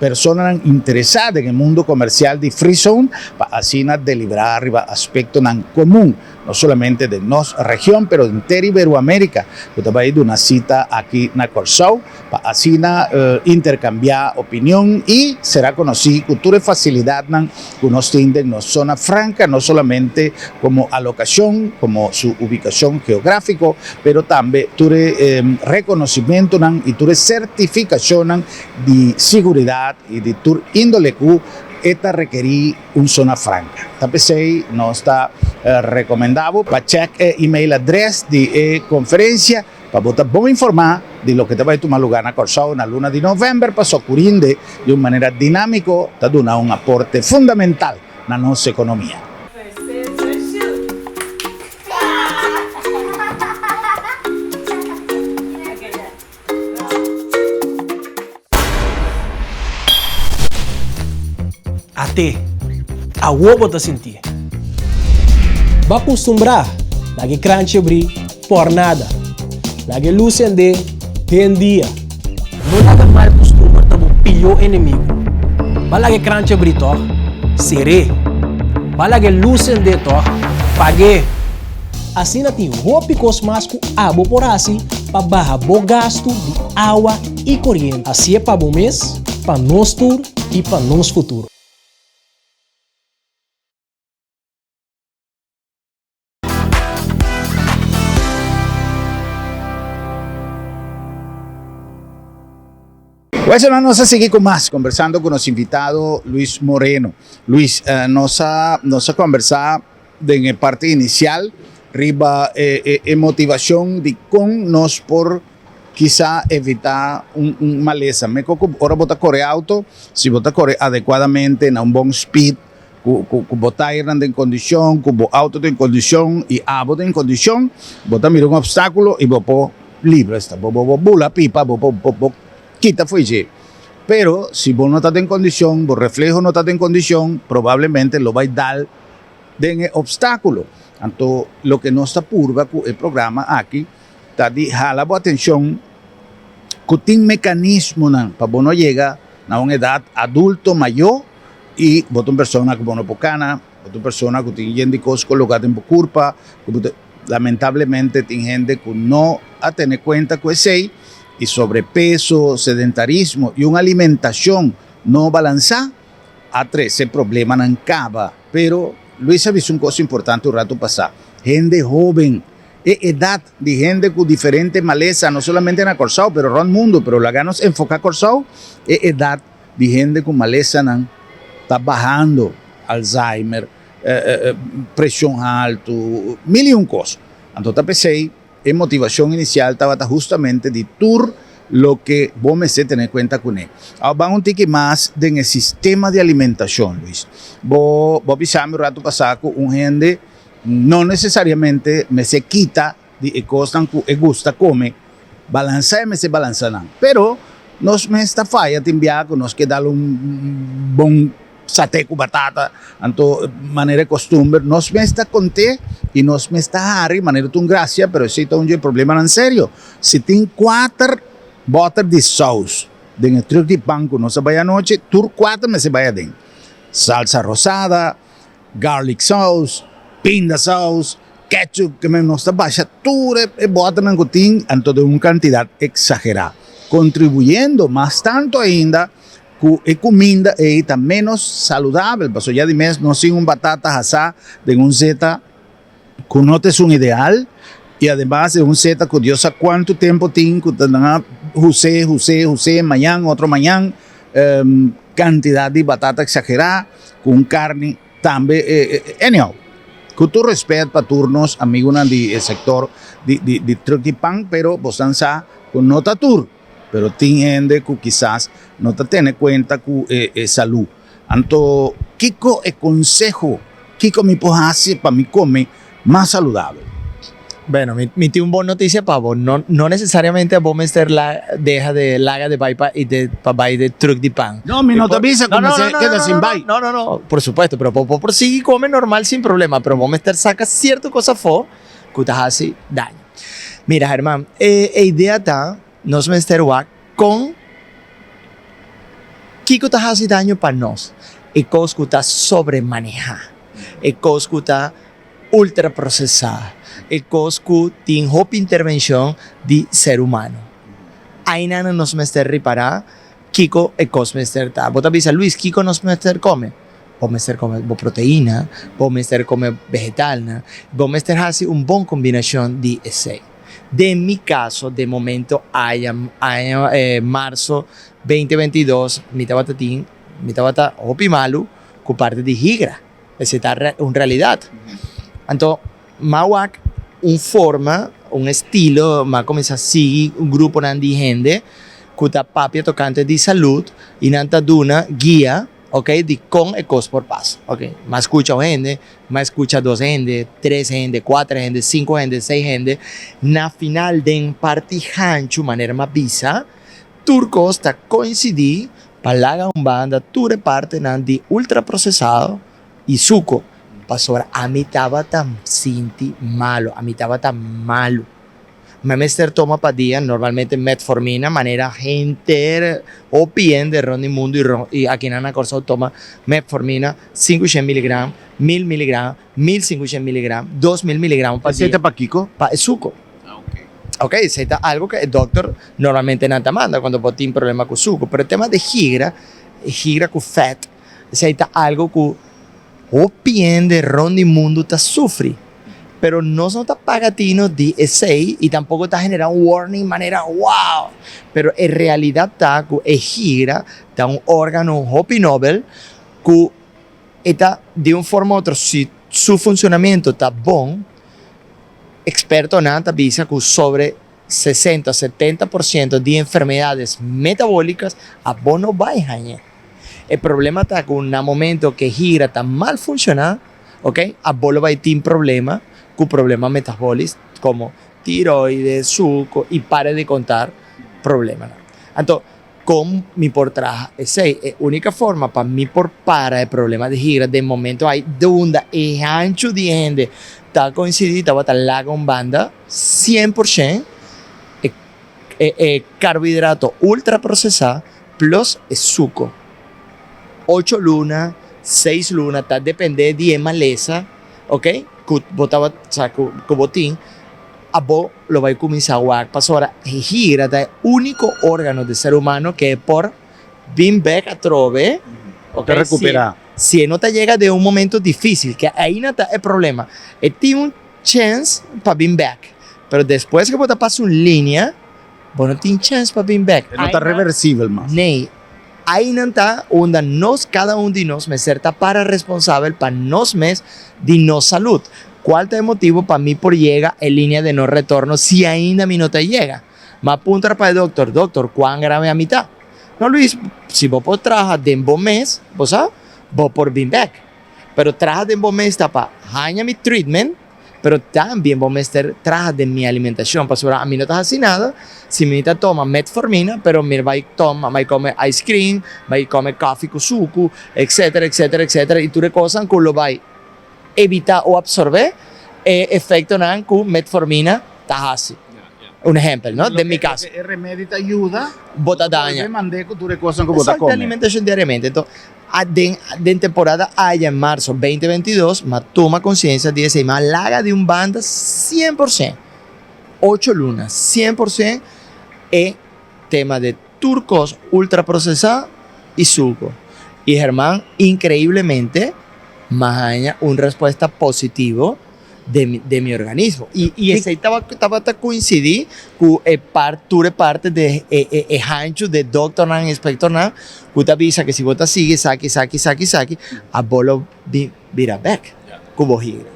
personanan interesá den e mundu komersial di Free Zone pa asina deliberá riba aspektonan komun. No solamente den nos region pero henter Iberoamerica cu ta bay duna cita aki na Corsou pa asina intercambia opinion y sera conoci cu tur e facilidadnan cu nos tin den nos zona franca no solamente como alocacion como su ubicacion geografico pero tambe tur e reconocimentonan y tur e certificacionnan di siguridad y di tur indole cu e ta rekeri. Un zona franca. Ta p'esei nos ta recomenda bo pa check e email adres di e conferencia pa bo ta bon informa di loke ta bai tuma lugar na Corsou na luna di november paso Curinde di un manera dinamico ta duna un aporte fundamental na nos economia. At'é, awor bo ta sintié. Bo a kustumbrá laga e kranchi abrí por nada, laga e lus sendé den dia. No laga mal kustumber ta bo pió enemigu. Bo a laga e kranchi abrí tòg? Ser'é. Bo a laga e lus sendé tòg? Pag'é. Asina tin hopi kos mas ku abo por hasi pa baha bo gastu di awa i koriente. Hasié pa bo mes, pa nos tur i pa nos futuro. Bueno, nos a sigui cu mas conversando cu nos invitado Luis Moreno. Luis, nos a nos a conversa den e parti inicial riba e e motivacion di con nos por kisa evita un un malesa. Me cu ora bo ta core auto, si bo ta core adecuadamente na un bon speed, cu cu cu bo tairnan den condicion, cu bo auto den condicion y abo den condicion, bo ta mira un obstaculo y bo por libra esta, bo bo bula pipa, bo bo bo kita fo'i dje. Pero si bo no ta den condicion, bo refleho no ta den condicion, probablemente lo bay dal den e obstaculo. Anto loke nos ta purba cu e programa aki ta di hala bo atencion cu tin mecanismonan pa bo no yega na un edad adulto mayor y bo ta un persona cu bo no por cana, bo ta un persona cu tin yen di cos coloca den bo curpa, cu bo ta, lamentablemente tin hende cu no a tene cuenta cu esey y sobrepeso, sedentarismo y un alimentacion no balansa a trece problemanan caba. Pero Luis a bisa un cos importante un rato pasa, hende hoben, e edad di hende cu diferente malesa, no solamente na Corsou pero rond mundo, pero laga nos enfoca Corsou, e edad di hende cu malesanan ta bahando, Alzheimer, presion halto, mil y un cos. Anto ta p'esey e motivacion inicial tabata hustamente di tur loke bo mester tene cuenta cune. Awor ban un tiki mas den e sistema di alimentacion, Luis. Bo bo bisa mi un rato pasa cu un hende no necesariamente mester kita. di e kosnan ku e gusta kome, balansá e mester balansá nan. Pero nos mes ta faya tin biaha ku nos ke dal un bon saté ku batata, anto manera e kostumber nos mes ta kont'é i nos mes ta hari manera ta un grasia, pero esei ta un dje problemanan serio. Si tin kuater bòter di sous den e trùk di pan ku nos a bai anochi, tur kuater mester bai aden, salsa rosada, garlic sauce, pinda sauce, ketchup, ke men nos ta basha tur e bòternan ku tin, anto den un kantidat eksagerá, kontribuyendo mas tantu ainda ku e kuminda ei ta ménos saludabel, pasobra ya di mes nos tin un batata hasá den un zeta ku no ta esun ideal i ademas den un zeta ku Dios sa kuantu tempu tin ku ta nan a hus'é, hus'é, hus'é, mañan, otro mañan, kantidat di batata eksagerá ku un karni tambe, anyhow, ku tur rèspèt pa tur nos amigunan di e sektor di di trùk di pan, pero bosan sa ku no ta tur. Pero tin hende ku kisas no ta tene kuenta ku e salú. Anto, kiko e konseho? Kiko mi por hasi pa mi kome mas saludabel? Bueno, mi mi tin un bon notisia pa bo. No no nesesariamente bo mester la deha de laga de bai pa i de pa bai de truk di pan. No, mi no ta bisa ku mester keda sin bai. No, no, no, por supuesto, pero bo por sigui kome normal sin problema, pero bo mester saka sierto kos afó ku ta hasi daño. Mira Herman, e e idea ta nos mester wak kon kiko ta hasi daño pa nos, e kos ku ta sobremanehá, e kos ku ta ultra prosesá, e kos ku tin hopi intervenshon di ser humano. Ainan nos mester ripará kiko e kos mester ta. Bo ta bisa, Luis, kiko nos mester kome? Bo mester kome bo proteina, bo mester kome vegetalnan, bo mester hasi un bon kombinashon di esei. Den mi kaso, den momento aya aña marso beinti beintidos mi tabata tin, mi tabata hopi malu ku parti di higra. Esei ta un realidat. Anto m'a wak un forma, un estilo, m'a kuminsá sigui un gruponan di hende ku ta papia tokante di salud i nan ta duna guia. Ok, di kon e kos por pasa. Ok, m'a skucha un hende, m'a skucha dos hende, tres hende, kuater hende, sinku hende, seis hende. Na final den parti hanchu manera m'a bisa, tur kos ta koinsidí pa laga un banda tur e partenan di ultraprosesado i suko. Pasobra ami tabata sinti malu, ami tabata malu. Mi mester toma pa dia normalmente metformina manera henter hopi hende rond di mundu i rond i akinan na Kòrsou toma metformina sinku shen miligram, mil miligram, mil sinku shen miligram, dos mil miligram pa dia. Esei ta pa kiko? Pa e suko. Ok, esei ta algu ku e dòkter normalmente nan ta manda kuando bo tin problema ku suko. Pero e tema di higra, higra ku fèt, esei ta algu ku Hopi hende rond di mundu ta sufri, pero nos no ta paga tino di esei i tampoco ta genera un warning manera wow! Pero e realidad ta cu e higra ta un organo hopi nobel cu e ta di un forma u otro si su funcionamento ta bon, expertonan ta bisa cu sobre sesenta, setenta por ciento di enfermedades metabolicas abo no bay hañ'e. E problema ta cu na momento cu e higra ta mal funciona, ok, abo lo bay tin problema cu problema metabolis como tiroides, suco y para di contar problemanan. Anto, con mi por traha esey? E unica forma pa mi por para e problema di higra den momento ay dunda e hancho di hende ta coincidi tabata laga un banda cien por cien e e carbohidrato ultra procesa plus e suco. Ocho luna, seis luna ta depende di e malesa, ok, cu bo tabata sa cu bo tin. Abo lo bai cuminsa wak pasobra e hira ta e unico organo di ser humano ke por bin bek atrobe, ok, Ta recupera. si e no ta yega den un momento dificil, ke aina ta e problema, e tin un chens pa bin bek, pero despues ke bo ta pasa un linea, bo no tin chens pa bin bek. E no ta reversibel mas. Nee, ainan ta unda nos, cada un di nos mester ta para responsabel pa nos mes di nos salud. Cual ta e motibo pa mi por yega e linea de no retorno si ainda mi no ta yega? M'a puntra pa e doctor, Doctor, cuan grave ami ta? No Luis, si bo por traha den bo mes, bo sa, bo por bin bek. Pero traha den bo mes ta pa haña mi treatment. Pero tambe bo mester traha den mi alimentacion pasobra ami no ta haci nada si mi ta toma metformina pero mi bay toma bay come ice cream, bay come coffee cu sucu etcetera etcetera etcetera y tur e cosnan cu lo bay evita o absorbe e efectonan cu metformina ta haci. Un ehempel, no? Den mi caso. E remedi ta yuda, bo ta daña. Bo mande cu tur e cosnan cu bo ta come. Exacto, alimentacion diariamente. Enton, den den temporada aya en marzo 2022, m'a tuma conciencia di esey, m'a laga di un banda 100%, ocho luna, 100% e tema de tur cos ultraprocesa y suco. Y German, increiblemente, m'a haña un respuesta positivo de mi, de mi organismo. Y, y esey taba, tabata coincidi cu e par, tur e parte de e, e, e hancho de doctornan, inspectornan, cu ta bisa que si bo ta sigui esaki, esaki, esaki, esaki, abo lo bi, bira bek cu bo higra.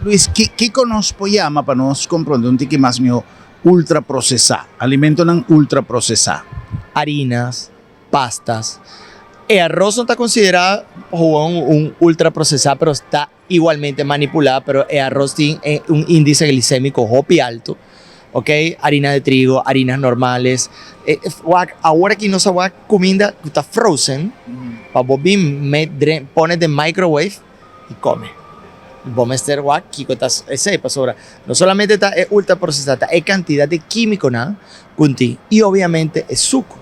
Luis, ki, kiko nos por yama pa nos comprende un tiki mas miho ultraprocesa, alimentonan ultraprocesa? Harinas, pastas. E arroz no ta considera gewoon un ultraprocesa, pero ta Igualmente manipulá, pero e arroz tin un índice glicémico hopi alto, ok, harina de trigo, harinas normales, wak awor aki nos a wak cuminda cu ta frozen pa bo bin me pone den microwave y come. Bo mester wak kico ta esey pasobra no solamente ta e ultraprocesá, ta e cantidad de quimiconan cu tin y obviamente e suco,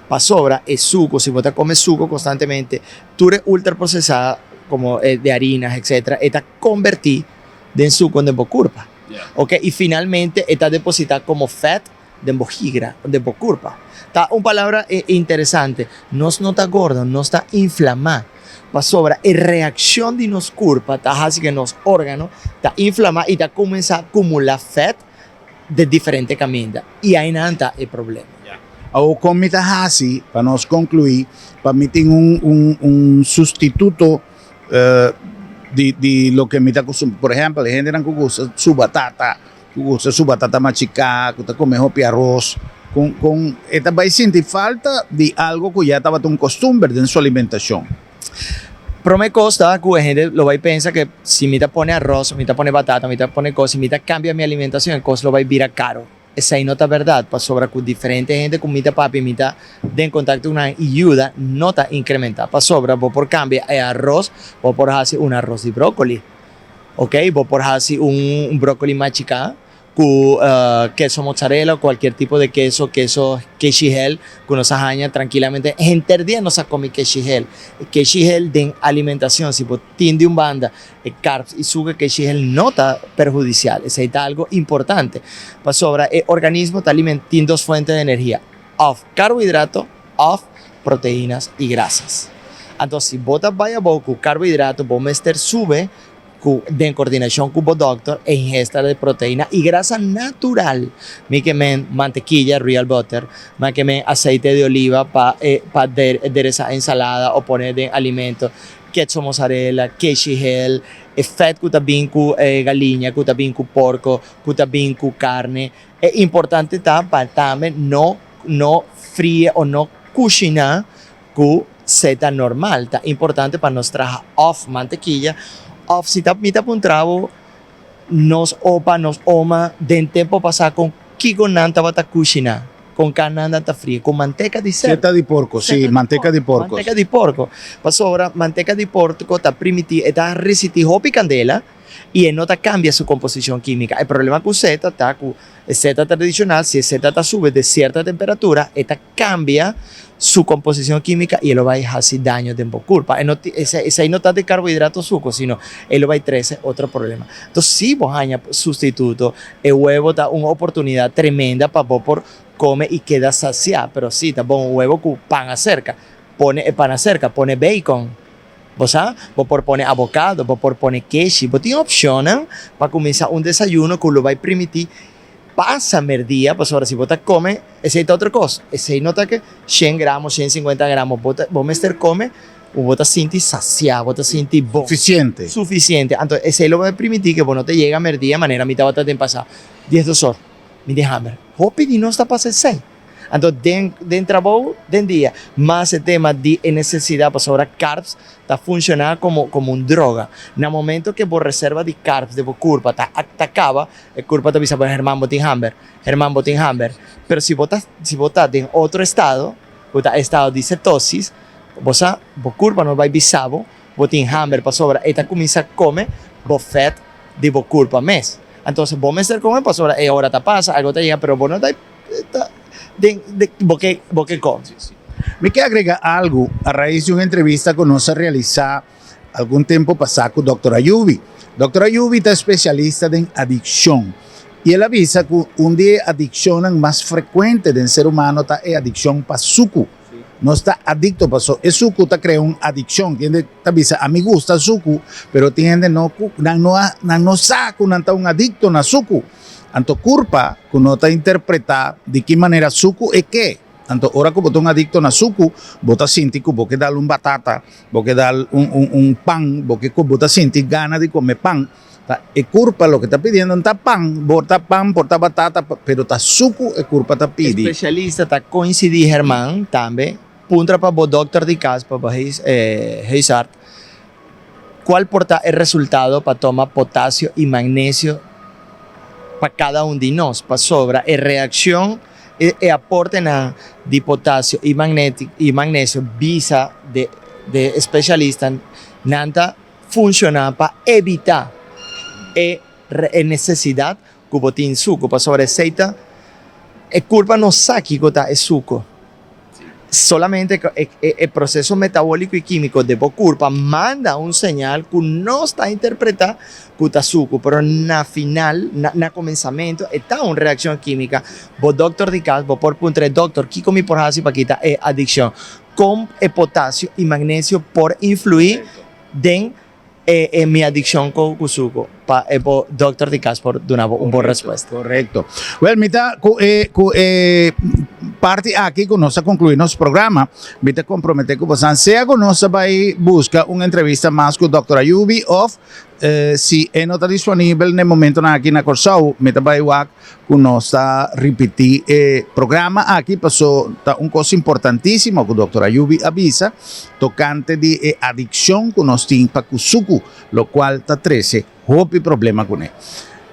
pasobra e suco si bo ta come suco constantemente Tur e ultraprocesá como e de harinas etcetera e ta convertí den suco den bo curpa. Ok, y finalmente e ta depositá como vet den bo higra, den bo curpa. Ta un palabra interesante, nos no ta gordo, nos ta inflamá pasobra e reaccion di nos curpa ta haci que nos organo ta inflamá y ta cuminsa acumula vet de diferente caminda y ainan ta e problema. Awor con mi ta haci pa nos conclui pa mi tin un un un sustituto di di loke mi ta acostumbre por ehempel e hendenan cu gusta su batata cu gusta su batata machica cu ta come hopi aros con con e ta bay sinti falta di algo cu ya tabata un costumber den su alimentacion. Prome cos ta cu e hende lo bay pensa cu si mi ta pone aros, mi ta pone batata, mi ta pone cos, si mi ta cambia mi alimentacion e cos lo bay bira caro. Esey no ta berdad, pasobra cu diferente hende cu mi ta papia, mi ta den contacto cu nan y yuda no ta incrementa. Pasobra bo por cambia e aros, bo por haci un aros di brocoli, ok, bo por haci un brocoli machica Ku keso mozzarella o kualkier tipo de keso, keso keshihel ku nos a haña trankilamente. Henter dia nos a kome keshihel. E keshihel den alimentashon, si bo tin di un banda e carbs i suka, keshihel no ta perhudisial. Esei ta algo importante pasobra e organismo ta tin dos fuente de energia, òf karbohidrato òf proteínas i grasas. Anto si bo ta bai abou ku karbohidrato bo mester sube Ku den kordinashon ku bo dòkter e ingesta di proteina i grasa natural. Mi ke men mantekilla, real butter, mi ke men aseite di oliva pa e pa deresa ensalada o pone den alimento, ketso mozzarella, keshi hel, e fèt ku ta bin ku e galiña, ku ta bin ku porko, ku ta bin ku karne. E importante ta pa tambe no no frie o no kushiná Ku seta normal ta importante pa nos traha òf mantekiya òf si ta mi ta puntra bo nos opa nos oma den tempo pasá kon kiko nan tabata kushiná kon ka nan ta frie ku manteka di sèrdo. Seta di porko si manteka di porko. Manteka di porko pasobra manteka di porko ta primiti e ta risiti hopi kandela i e no ta kambia su komposishon kímika e problema ku seta ta ku e seta tradishonal si e seta ta sube de sierta temperatura e ta cambia su composicion quimica y e lo bay haci daño den bo curpa. E no esey no ta di carbohidrato suco, sino e lo bay trece otro problema. Entonces si bo haña sustituto, e huevo ta un oportunidad tremenda pa bo por come y keda sacia, pero si ta bon un huevo cu pan acerca, pone e pan acerca, pone bacon, bo sa, bo por pone avocado, bo por pone keshi, bo tin opcionnan pa cuminsa un desayuno cu lo bay primiti Pasa merdia, pasobra si bo ta come, esey ta otro cos. Esey no ta ke shen gramo, shen sinkuenta gramo. Bo ta, bo mester come ku bo ta sinti saciá, bo ta sinti bon. Suficiente. Suficiente. Anto esey lo bo ta primiti ke bo no ta yega merdia manera mi tabata den pasá. Diesdos or, mi tin hamber. Hopi di nos ta pasa esey. Anto den den trabou den dia mas e tema di e nesesidat pasobra carbs ta funciona como como un droga. Na momento ke bo reserva di carbs den bo curpa ta ta caba e curpa ta bisa bo Herman bo tin hamber, Herman bo tin hamber. Pero si bo ta si bo ta den otro estado ku ta estado di cetosis bo sa bo curpa no bai bisa bo bo tin hamber pasobra e ta cuminsa come bo vet di bo curpa mes. Entonces bo mester come pasobra e ora ta pasa algo ta yega pero bo no ta den bo ke bo ke come. Mi ke agrega algu a rais di un entrevista ku nos a realisá algun tempu pasá ku Dòkter Ayubi. Dòkter Ayubi ta spesialista den adikshon i el a bisa ku un di e adikshonnan mas frekuente den ser humano ta e adikshon pa suku. Nos ta adikto paso e suku ta krea un adikshon. Tin hende ta bisa ami gusta suku, pero tin hende no ku nan no a nan no sa ku nan ta un adikto na suku. Anto kurpa ku no ta interpretá di ki manera suku e ke. Anto ora ku bo ta un adikto na suku, bo ta sinti ku bo ke dal un batata, bo ke dal un un un pan, bo ke bo ta sinti gana di kome pan. Ta e kurpa loke ta pidiendo no ta pan, por ta pan, por ta batata, pero ta suku e kurpa ta pidi. Especialista ta coincidi Herman tambe puntra pa bo dokter di cas pa bo huisarts cual por ta e resultado pa toma potasio y magnesio pa cada un di nos pasobra e reaccion e aportenan di potasio y magnesio bisa de especialista nan ta Funciona pa evita e e necesidad cu bo tin suco pasobra esey ta e curpa no sa kico ta e suco solamente e e proceso metabolico y quimico de bo curpa manda un señal cu nos ta interpreta cu ta suco pero na final na na comenzamento e ta un reaccion quimica bo doctor di cas bo por puntra e doctor kico mi por haci pa kita e adiccion Kon e potasio i magnesio por influí den e mi adikshon ku suku? Pa e bo dòkter di kas por duna bo un bon respuesta. Korekto. Wèl, mi ta ku e ku e parti aki ku nos a konkluí nos programa, mi ta komprometé ku bosan sea ku nos ta bai buska un entrevista mas ku dòkter Ayubi òf si e no ta disponibel na e momentonan aki na Kòrsou, mi ta bai wak ku nos ta ripití e programa aki paso ta un kos importantísimo ku Dòkter Ayubi a bisa tokante di e adikshon ku nos tin pa ku suku, lokual ta trese hopi problema kuné.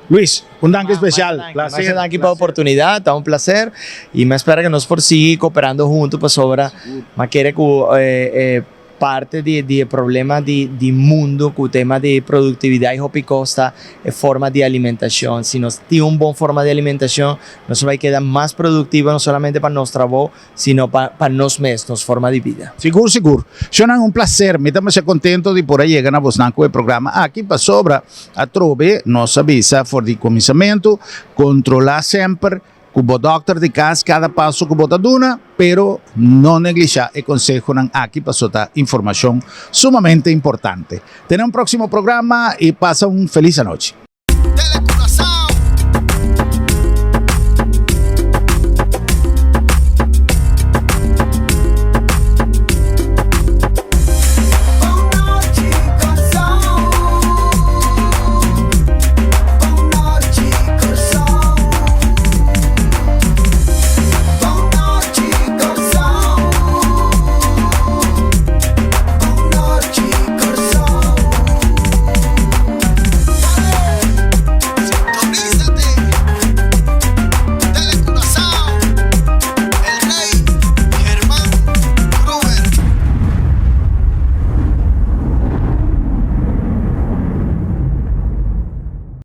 Luis, un danki spesial. Masha danki pa e oportunidat, ta un plaser i mi a spera ku nos por sigui koperando huntu pasobra mi a kere ku e Parte di di e problema di di mundo cu tema di productividad y hopi cos ta e forma di alimentacion. Si nos tin un bon forma di alimentacion nos lo bay keda mas productivo no solamente pa nos trabou sino pa pa nos mes, nos forma di bida. Sigur sigur. Shonnan un placer. Mi ta masha contento di por a yega na bosnan cu e programa aki pasobra atrobe nos a bisa for di cuminsamento controla semper Ku bo dòkter di kas kada paso ku bo ta duna, pero no neglishá e konsehonan aki paso ta informashon sumamente importante. Te na un próksimo programa i pasa un felis anochi.